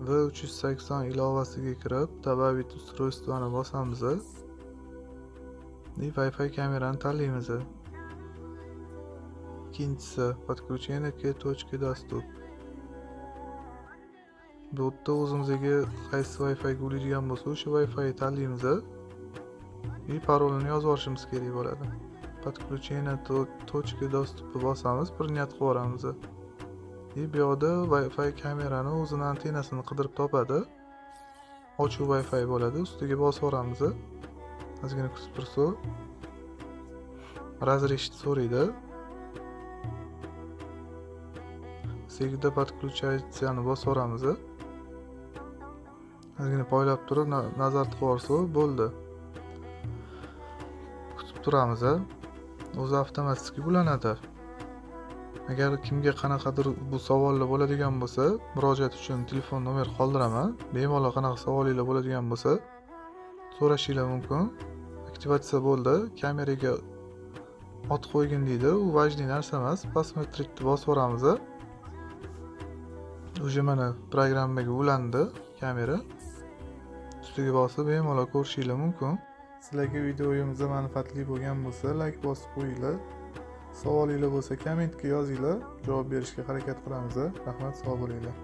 V380 ilovasiga kirib, "Добавить устройство" ni bosamiz. И Wi-Fi kamerani tanlaymiz. Ikkinchisi "Подключение к точке доступ". Bu yerda o'zimizga qaysi Wi-Fi ga ulaydigan bo'lsa, o'sha Wi-Fi tanlaymiz. И parolini yozib olishimiz kerak bo'ladi. "Подключение точки доступ" bosamiz, "Принять" qilib yuboramiz. И bu yoqda Wi-Fi kamerani o'zini antennasini qidirib topadi. Ochiq Wi-Fi bo'ladi, ustiga bosib yuboramiz. Ozgina kutib tursa, "Разрешить" so'raydi. "Всегда подключаться" ni bosib yuboramiz. Ozgina poylab turib, nazorat qilib yuborsa bo'ldi. Kutib turamiz. O'zi avtomatik ulanadi. Agar kimga qanaqadir bu savollar bo'ladigan bo'lsa, murojaat uchun telefon nomer qoldiraman. Bemalol qanaqa savolinglar bo'ladigan bo'lsa, so'rashinglar mumkin. Aktivatsiya bo'ldi. Kameraga ot qo'ygin deydi. U важный narsa emas. "Посмотреть" bosib yuboramiz. Уже mana programmaga ulandi kamera. Ustiga bosib bemalol ko'rishinglar mumkin. Sizlarga videomiz manfaatli bo'lgan bo'lsa, layk bosib qo'yinglar. Savolinglar bo'lsa, kommentga yozinglar, javob berishga harakat qilamiz. Rahmat, sog' bo'linglar.